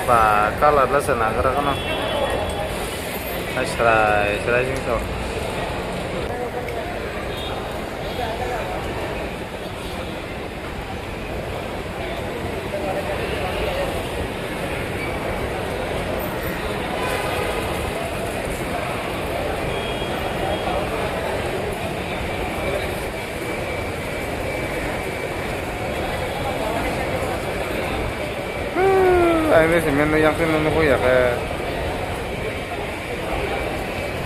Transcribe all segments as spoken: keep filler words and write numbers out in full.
Ba, colour le se nagra kheno. Hai srai srai sing so. Ang ni simi no yang phano nugwi ya khe.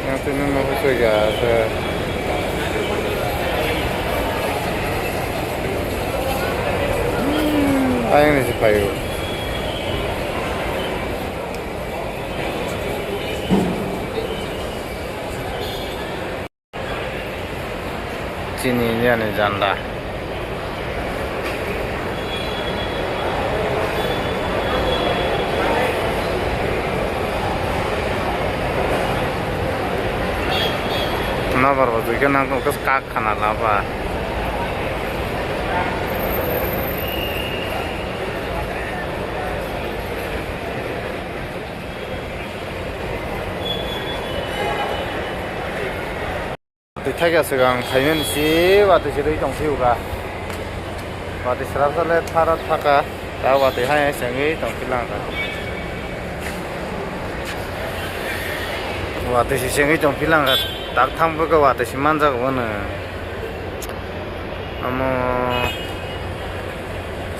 Yang phano nugwi soi ya khe. Ayang ni si payo. Chini Indiani janda. Nobar bo twi khe nang kok kak khana laba. Twi thakya swkang phaimani se watwi se rwi tong phiyokha. Watwi srapsa le thara thaka, ta watwi hai hai se wngwi tong philang kha. Watwi se wngwi tong philang kha, tak thang bo khe watwi se manjak bono. Omo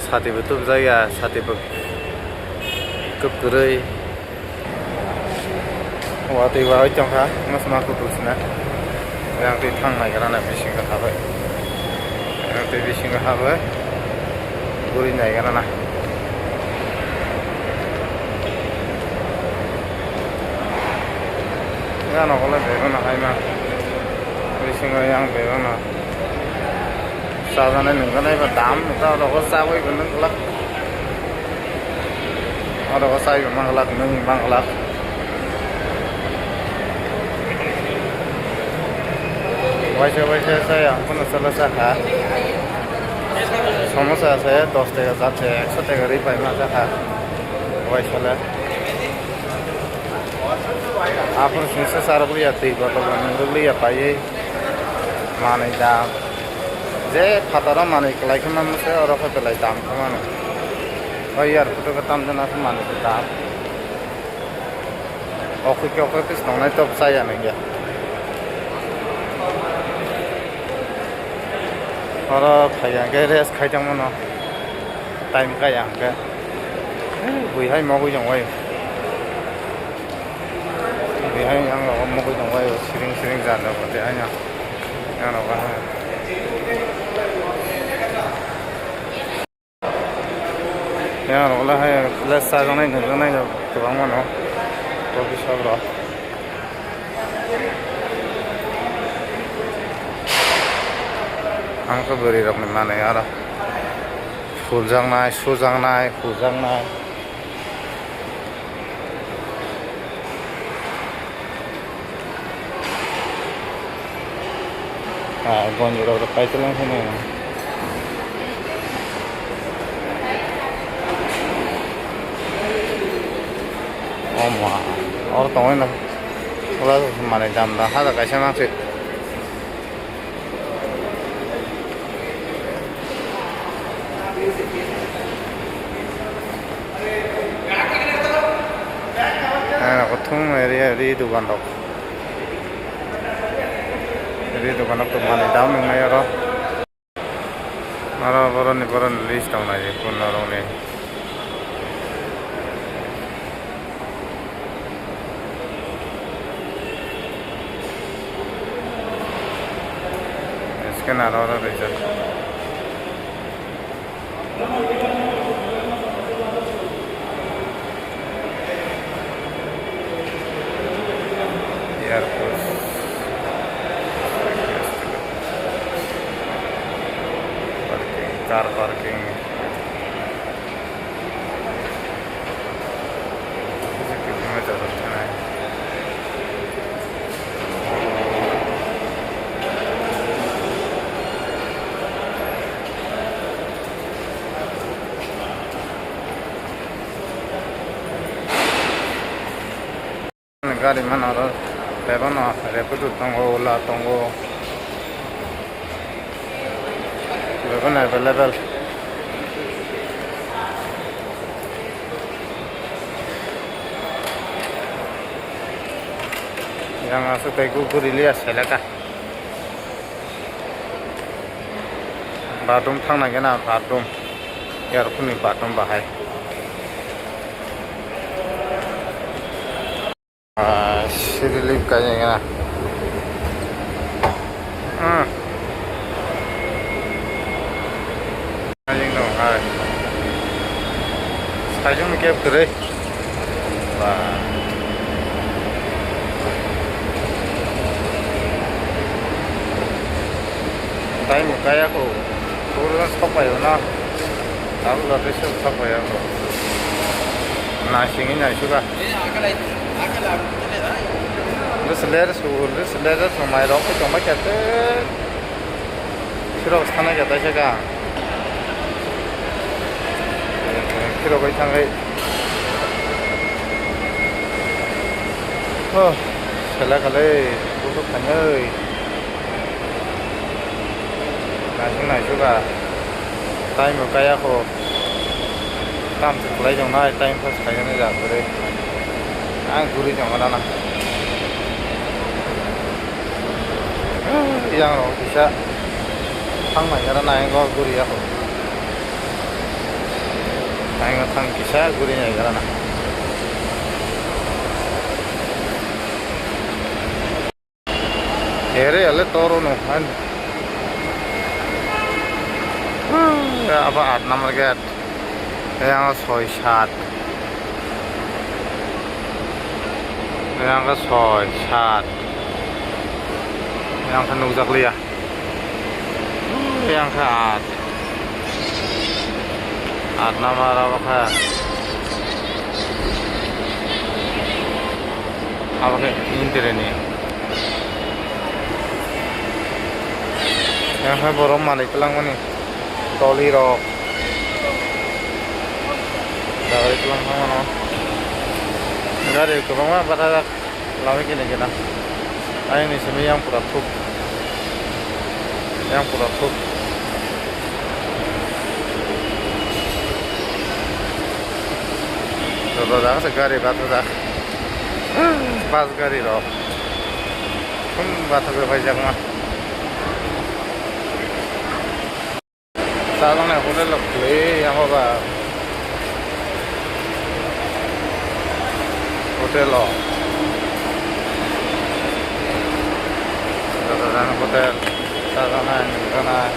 sati bo tubujak ya, sati bo kwp kwrwi. Watwi bahai tongkha, wngkha sma kutung sina. Yang twi thang naigra na bisingo habai. Yang twi bisingo habai. Guri naigra na. Yang nokole bebak no hai ma. Bisingo yang bebak no. Chajaknai nungjaknai ba dam, ta oro o chagwi bo nung glak. Oro o chai bo mang glak, nungwi mang glak. Waisa waisa chai ang phano chwla chakha. Samosa se dos taka, char taka, ekso taka rwi pai ma chakha. Waisa le. Aphuru singsa charwk liya twi bottle rok nwngjwk liya paiwi manwi dam. Je phataro manwi kwlai khe mano se oro khe belai dam khe mano. O airport o khe tamjani khe manwi khe dam. Okhwikhe okhwikhe tongnai tok chaya nangya. Oro phaiya khe rest khai tongmano. Time kaya hwnkhe. Bui hai mogwi tong bai. Bui hai yang rogo mogwi tong bai. Siring siring jar rogo tei hai yang. Yang rogo hai. Yang rogo le hai le chajaknai nungjaknai kwbangma no. Coffee shop rok. Ang khe bwrwi rokni manwi aro. Fuljaknai, sujaknai, hujaknai. Ah, gonjorok rok kaitor lang phano. Oh ma, oro tongwi na. Oro manwi dam da hajar kaisa mangsi. Ano kuthum area ri dukan rok. Ri dukan rok to manwi dam nungnai oro. Oro boroni boroni list tongnai kunno rokni. Scanner oro rijak. Airport. Parking, car parking. Gari mano oro, bebano Rapido tongo, Ola tongo, bebano available. Yang aswk tei gugurili ya seleka. Bathroom thangna gana bathroom. Yarokni bathroom bahai. Ah, siri lip kaya gana. Hmm. Ayeng dong hai. Saijung ni kep kwrwi. Ba. Tai mo kaya ko. Pura sok pai na. Tabu la tei sok sok pai ko. Na singin na suka. This letter su, this letter su mai rok ko tong bai kete. Sirok sana kete saka. Sirok bai thangwi. Oh, sela kale, busuk thangwi. Naising naisuk ba. Time bo kaya kho. Tam se khlai jong nai, time pass khaijani ja kwrwi. Ang guri jong nana. Yang rok kisa thang nai gara nai go guri ya kho. Thang thang kisa guri nai gara na. Ere ale toro no han. Aba aat number gate. Yang soi sat. Yang soi sat. Yang khe nukjak liya. Yang khe aat. Aat number abo khe. Abo khe Indreni. Yang hai borok manwi kwlangmani toli rok. Dagari kwlang thangmano. Gari kwbangma bathajak. Lama kene kena. Ayang ni simi yang pura thuk. Yang pura thuk. Joto jaga se gari bathajak. Bus gari rok. Thum bathajak bai jakma. Chajaknai hotel rok kwlwi abo ba. Hotel o. Hotel, chajaknai, nukjaknai.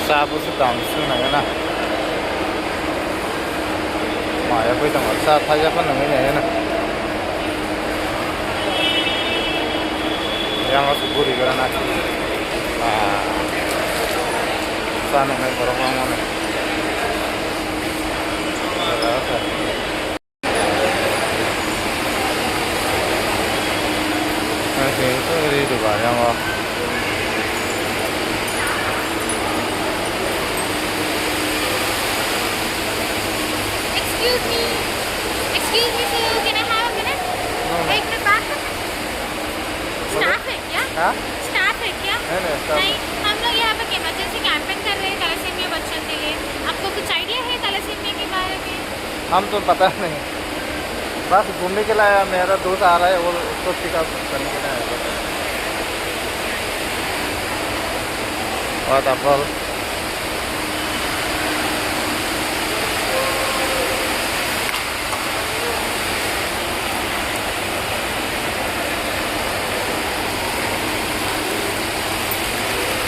Cha busu dam swng nai na. Maya bui tong cha thai ya phano nai na. Yang asuk guri gara na. Ah. Cha nang nai borok ma mane. Excuse me. Excuse me, sir. Can I have a minute? No, no. एक मिनट बात कर सकते हैं? Staff है क्या? हाँ? Staff है क्या? नहीं, नहीं, staff नहीं, नहीं। हम लोग यहाँ पे एक emergency campaign कर रहे हैं थैलेसीमिया बच्चों के लिए। आपको कुछ idea है थैलेसीमिया के बारे में? हम तो पता नहीं, बस घूमने के लिए आया, मेरा दोस्त आ रहा है, वो उसको पिकअप करने के लिए आया बस। What the fuck?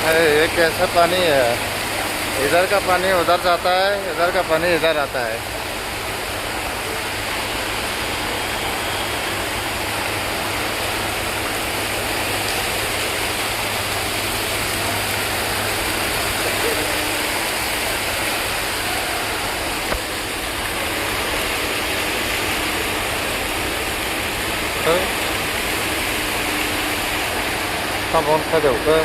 अरे, ये कैसा पानी है? इधर का पानी उधर जाता है, इधर का पानी इधर आता है। Tabon khaideu khe.